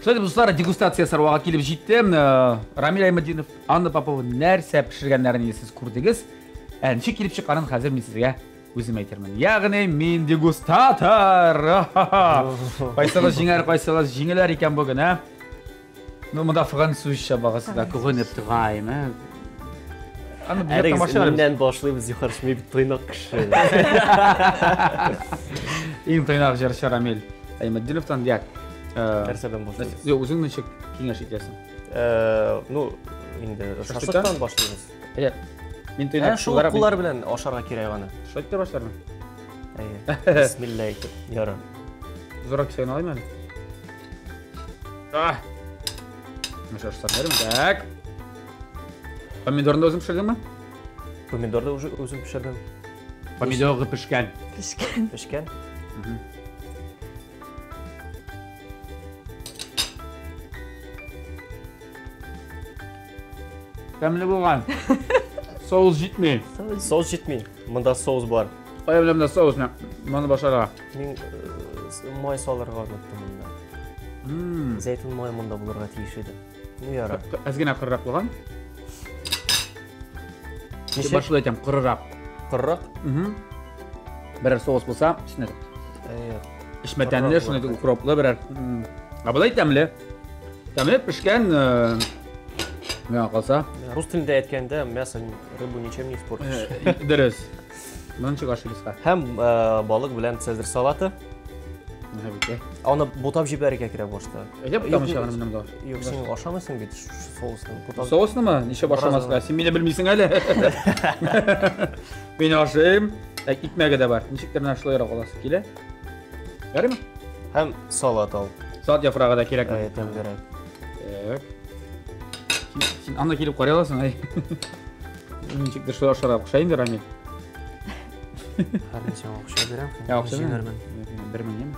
Шулай итеп, дуслар, дегустация ясар вакыт килеп җитте. Рамил Аймадинов, Анна Попова нәрсә пешергәннәрен инде сез күрдегез. Ә ничек килеп чыкканын хәзер мин сезгә үзем әйтермен. Ягъни мин дегустатор. Кайсыгыз җиңәр, кайсыгыз җиңеләр икән бүген, ә? Ну, монда французча багысы да күренеп тора, әйме? Аны бу тамаша. Миннән башлыйбыз, Зихар, мин бит тыйнак кеше. Иң тыйнак җырчы Рамил Аймаддиновтан як. Нәрсәдән башлыйбыз? Юк, үзең ничек киңәш итәсең? Ну, инде шашлыктан башлыйбыз. Әйе. Мин тыйнак шул куллар белән ашарга кирәк аны. Шулай итеп башлармын. Әйе. Бисмилла әйтеп. Ярар. Зуррак кисәген алыйм әле. А! Ну что ж, так. Помидорны да үзең пешердеңме? Помидорны уже үзем пешердем. Помидоры пешкән. Пешкән. Пешкән. Тәмле булган. Соус җитми. Соус җитми. Монда соус бар. Кая беләм дә соус менә. Моны башарга. Мин май салырга оныттым монда. Зәйтүн мае монда булырга тиеш иде. Ну ярар. Әз генә кырырак булган. Ничек? Башлы әйтәм, кырырак. Кырырак? Берәр соус булса, шуны. Эчмә тәмле, шуны укроплы берәр. Ә болай тәмле. Тәмле пешкән, миңа калса. Рус телендә әйткәндә, мясо, рыбу ничем не испортишь. Дөрес. Моны ничек ашыйбыз? Һәм балык белән цезарь салаты. Менә бит. Аны бутап җибәрергә кирәк башта. Әйдә бутамыйча гына менә. Юк, син ашамыйсың бит соусны. Соуснымы? Ничек ашамаска? Син мине белмисең әле. Мин ашыйм. Ә икмәге дә бар. Ничектер менә шулайрак аласы килә. Ярыймы? Һәм салат ал. Салат яфрагы да кирәкме? Әйе, тәмлерәк. Так. Син анда килеп карый аласың, әй. Ничектер шулай ашарга куша инде, Рамил. Һәр мин сиңа акча бирәм, Ә, акча бирәм. 1000 яме?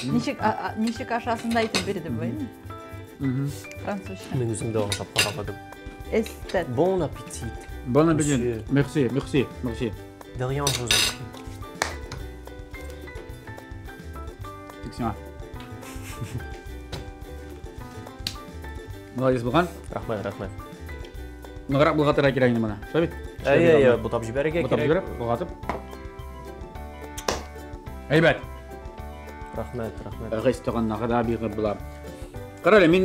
Ничек ничек ашасын да әйтеп бирде бу, әйме? Французча. Мин үзем дә ашап карамадым. Эстет. Bon appétit. Bon appétit. Merci, merci, merci. De rien, je vous en prie. Тик сиңа. Молодец булган. Рәхмәт, рәхмәт. Ныграк болгатырга кирәк инде моны. Шулай бит? Әйе, әйе, бутап җибәрергә кирәк. Бутап җибәреп, болгатып. Әйбәт. Рәхмәт, рәхмәт. Гыйс туганнары да бигы була. Кара әле, мин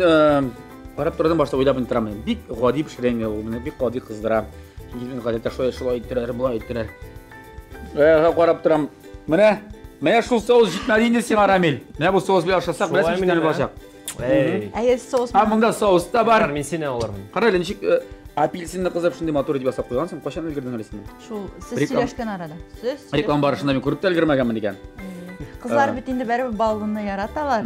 карап тордым башта уйлап торам. Бик гади пешерә инде ул, менә бик гади кыздыра. Чөнки гадәттә шулай шулай иттерәләр, болай иттерәләр. Э, карап торам. Менә, менә шул соус җитмәде инде сиңа, Рамил. Менә бу соус белән ашасак, беләсең, ничек булачак. Эй. Әйе, соус. А монда соус та бар. Мин сине алырмын. Кара әле, ничек апельсинны кызып шундый матур итеп ясап куйгансың. Кайчан өлгердең әле син? Шул, сез сөйләшкән арада. Сез Реклама барышында мин күреп тә өлгермәгәнмен икән. Кызлар бит инде бәрібір баллыны яраталар.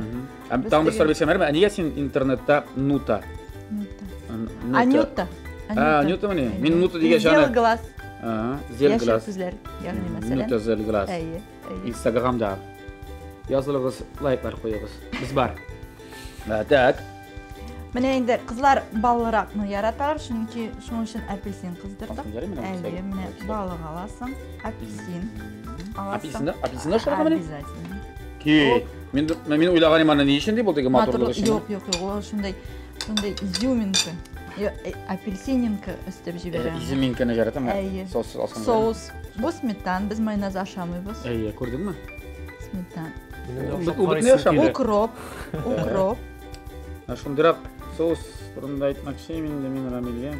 Ә тагын бер сорау бирсәм, ә нигә син интернетта Нута? Нута. Анюта. А, Анюта мени? Мин Нута дигәч аны. Зел глаз. Ага, зел глаз. Яшел күзләр, ягъни мәсәлән. Нута зел глаз. Әйе. Инстаграмда. Язылыгыз, лайклар куегыз. Без бар. Так. Менә инде кызлар баллыракны яраталар, чөнки шуның өчен апельсин кыздырдык. Әйе, менә балык аласың, апельсин аласың. Апельсин, апельсин ашарга менә? Обязательно. Ки. Мин мин уйлаган идем аны ни өчен дип ул теге матурлык өчен. Юк, юк, юк, ул шундай шундай изюминка. Апельсининка өстәп җибәрәм. Изюминканы яратам. Әйе. Соус алсаң. Соус. Бу сметан, без майонез ашамыйбыз. Әйе, күрдеңме? Сметан. Укроп. Укроп. Ә шундыйрак соус турында әйтмәкче инде мин Рамилгә.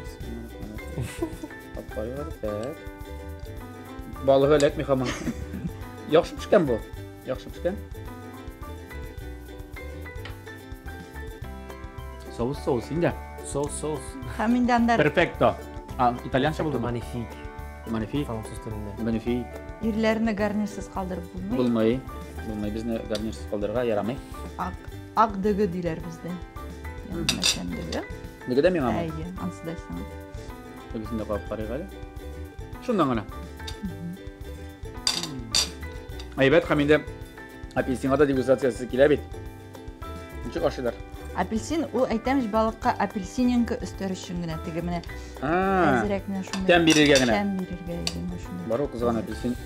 Апайлар, так. Балыгы эләкми һаман. Яхшы пешкән бу. Яхшы пешкән. Соус, соус инде. Соус, соус. Һәм инде анда Перфекто. А, итальянча булдымы? Magnifique. Magnifique. Француз телендә. Magnifique. Ирләрне гарнирсыз калдырып булмый. Булмый. Булмый. Безне гарнирсыз калдырырга ярамый. Ак, ак дөге диләр бездә. Мәсәлән, дөге. Дөге дә миңамы? Әйе, ансы да сиңа. Дөгесен дә кабып карыйк әле. Шуннан гына. Әйбәт һәм инде апельсинга да дегустациясе килә бит. Ничек ашыйлар? Апельсин, ул әйтәм ич, балыкка апельсиненка өстәр өчен генә теге менә әзрәк менә шундый. Тәм бирергә генә. Тәм бирергә генә шундый. Бар ул кызган апельсин.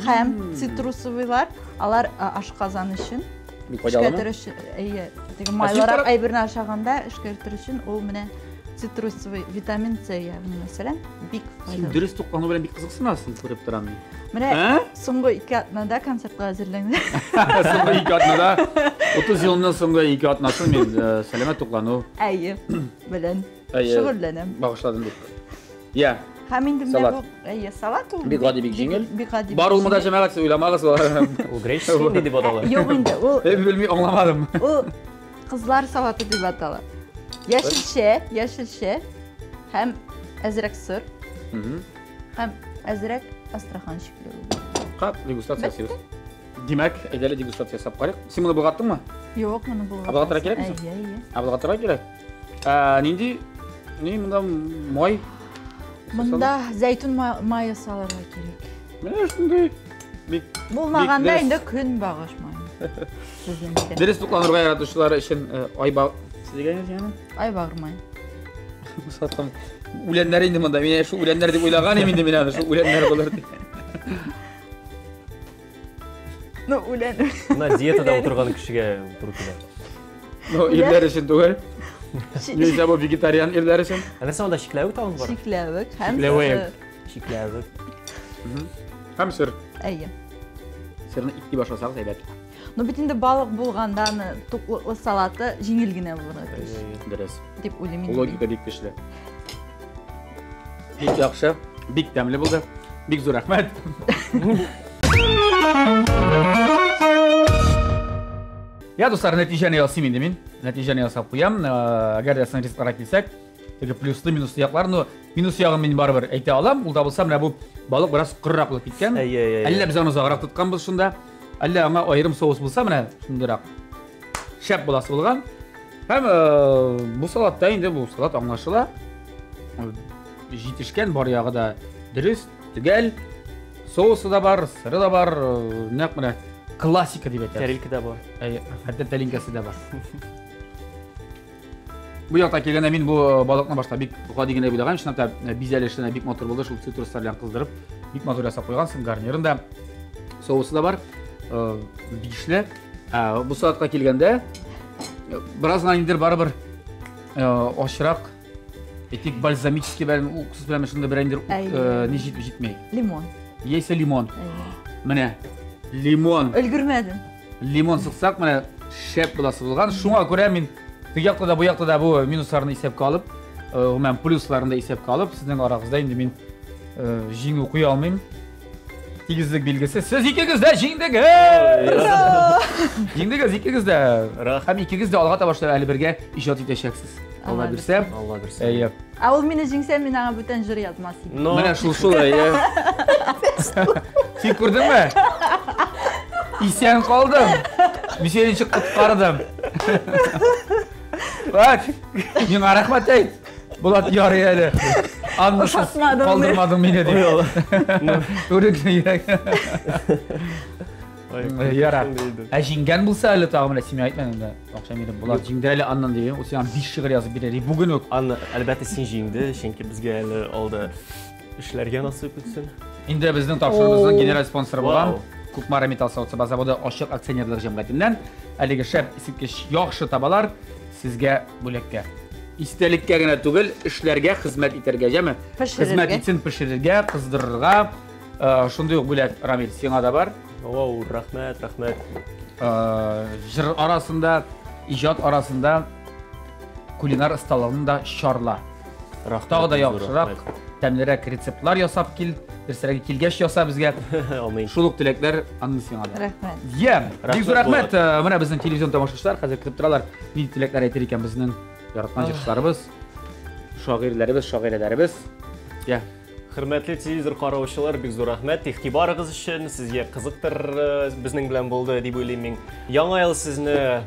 Һәм цитрусовыйлар, алар ашказан өчен. Бик файдалымы? Эшкәртер өчен, әйе, теге майлырак әйберне ашаганда эшкәртер өчен ул менә цитрусовый витамин С, ягъни мәсәлән, бик Син файдалы. дөрес туклану белән бик кызыксынасың, күреп торам мин. Менә Ә? соңгы 2 атнада концертка әзерләндем. Соңгы 2 атнада, 30 елның соңгы 2 атнасын мин сәламәт туклану Әйе, белән Әйе. шөгыльләнәм. Багышладым дип. Я. Һәм инде менә Салат. бу, әйе, салат ул. Бик гади, бик җиңел. Бик гади. Бар ул монда җәмәгать, сез уйламагыз. Ул греческий инде дип атала. Юк инде, ул Мин белми, аңламадым. Ул кызлар салаты дип атала. Яшелчә, яшелчә һәм әзрәк сыр һәм әзрәк астрахан чикләвеге. Кап, дегустация ясыйбыз. Димәк, әйдә әле дегустация ясап карыйк. Син моны болгаттыңмы? Юк, моны болгатасың. Ә болгатырга кирәкме соң? Әйе, әйе. Ә болгатырга кирәк. Ә, нинди? Ни монда май? Монда зәйтүн мае салырга кирәк. Менә шундый бик Булмаганда дөрес. инде көнбагыш мае. Безнеңчә. Дөрес тукланырга яратучылар өчен айба Сезгә ни янә? Айбагыр мае. Саткан үләннәр инде монда. Мин шул үләннәр дип уйлаган идем инде мин аны, шул үләннәр булыр дип. Ну, үлән. Менә диетада утырган кешегә туры килә. Ну, ирләр өчен түгел. Ничә бу вегетариан ирләр өчен? Ә нәрсә монда чикләвек тагын бар? Чикләвек һәм Чикләвек. сыр. Чикләвек. Һәм сыр. Әйе. Сырны ит дип ашасагыз әйбәт. Ну, бит инде балык булганда аны туклыклы салаты җиңел генә булырга тиеш. Дөрес. Дип уйлыйм инде. Логика бик көчле. Бик яхшы, бик тәмле булды. Бик зур рәхмәт. Я, дуслар, нәтиҗәне ясыйм инде мин. Нәтиҗәне ясап куям. Әгәр дә соң ризыкларга килсәк, теге плюслы, минуслы яклар, но минус ягын мин барыбер әйтә алам. Ул да булса, менә бу балык бераз корырак булып киткән. Әйе, әйе, әйе. Әллә без аны озаграк тотканбыз шунда. Әллә аңа аерым соус булса, менә шундыйрак шәп буласы булган. Һәм бу салатта инде бу салат аңлашыла. Җитешкән бар ягы да дөрес, төгәл. Соусы да бар, сыры да бар, нәкъ менә классика дип әйтәбез. Тәрилке дә бар. Әйе, хәтта тәлинкәсе дә бар. Бу якта килгәндә мин бу балыкны башта бик гади генә уйлаган, чынлап та бизәлеше дә бик матур булды, шул цитрустар белән кыздырып, бик матур ясап куйгансың, гарнирын да, соусы да бар, бишле. Бу салатка килгәндә, бераз гына инде барыбер ачырак, әйтик, бальзамический белән, уксус белән шунда бер инде ни җитми, җитми. Лимон. Яисә лимон. Менә лимон. Өлгермәдем. Лимон сыксак, менә шәп буласы булган. Шуңа күрә мин теге якта да, бу якта да бу минусларны исәпкә алып, гомумән плюсларны да исәпкә алып, сезнең арагызда инде мин җиңү куя алмыйм. Тигезлек билгесе. Сез икегез дә җиңдегез! Җиңдегез икегез дә. Һәм икегез дә алга таба шулай әле бергә иҗат итәчәксез. Алла бирсә. Алла бирсә. Әйе. Ә ул мине җиңсә, мин аңа бүтән җыр язмас идем. Но Менә шул шул, әйе. Син күрдеңме? Исән калдым. Мин сине ничек коткардым. Бak, миңа рәхмәт әйт. Булат ярый әле. Аннысыз Ошатмадың калдырмадың мине дип. Түрек йөрәк. Ярар. Ә җиңгән булса әле тагы менә син әйтмәдең дә. Акча биреп Булат җиңде әле аннан дип. Ул сиңа 5 шигырь язып бирер. Бүген үк. Анна, әлбәттә син җиңде, чөнки безгә әле алда эшләргә насыйп итсен. Инде безнең тапшыруыбызның генераль спонсоры булган Вау. Кукмара металл савыт-саба заводы ачык акционерлык җәмгыятеннән әлеге шәп искиткеч яхшы табалар сезгә бүләккә. Истәлеккә генә түгел, эшләргә, хезмәт итәргә, җәме? Хезмәт итсен, пешерергә, кыздырырга. Шундый ук бүләк, Рамил, сиңа да бар. Вау, рәхмәт, рәхмәт. Җыр арасында, иҗат арасында кулинар осталыгын да чарла. Тагы да яхшырак, тәмлерәк рецептлар ясап кил. Дөресрәге, килгәч яса безгә. Амин. Шул ук теләкләр аның сиңа да. Рәхмәт. Я, бик зур рәхмәт. Менә безнең телевизион тамашачылар хәзер көтеп торалар. Нинди теләкләр әйтер икән безнең яраткан җырчыларыбыз, шагыйрьләребез, шагыйрәләребез. Я. Хөрмәтле телевизор караучылар, бик зур рәхмәт игътибарыгыз өчен. Сезгә кызыктыр безнең белән булды дип уйлыйм мин. Яңа ел сезне,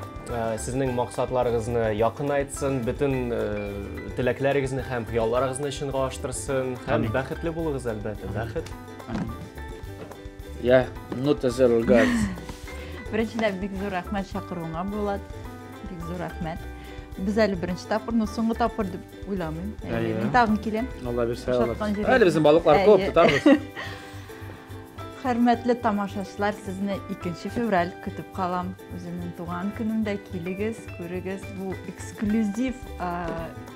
сезнең максатларыгызны якынайтсын, бөтен теләкләрегезне һәм хыялларыгызны чынга аштырсын һәм бәхетле булыгыз, әлбәттә, бәхет. Я, ну ты газ. Беренчедән бик зур рәхмәт чакыруыңа, Булат. Бик зур рәхмәт. Без әле беренче тапкыр, но соңгы тапкыр дип уйламыйм. Мин тагын киләм. Алла бирсә, Алла. Әле безнең балыклар күп, тотарбыз. Хөрмәтле тамашачылар, сезне 2 февраль көтеп калам. Үземнең туган көнемдә килегез, күрегез. Бу эксклюзив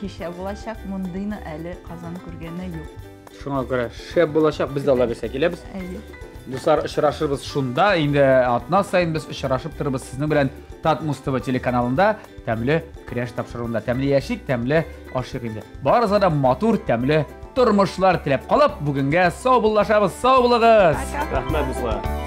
кичә булачак. Мондыйны әле Казан күргәне юк. Шуңа күрә шәп булачак, без дә Алла бирсә киләбез. Әйе. Дуслар, очрашырбыз шунда. Инде атна саен без очрашып торырбыз сезнең белән Татмус ТВ телеканалында тәмле көрәш тапшыруында. Тәмле яшик, тәмле ашыйк инде. Барыгызга да матур, тәмле тормышлар теләп калып, бүгенгә саубуллашабыз. Сау булыгыз! Рәхмәт, дуслар!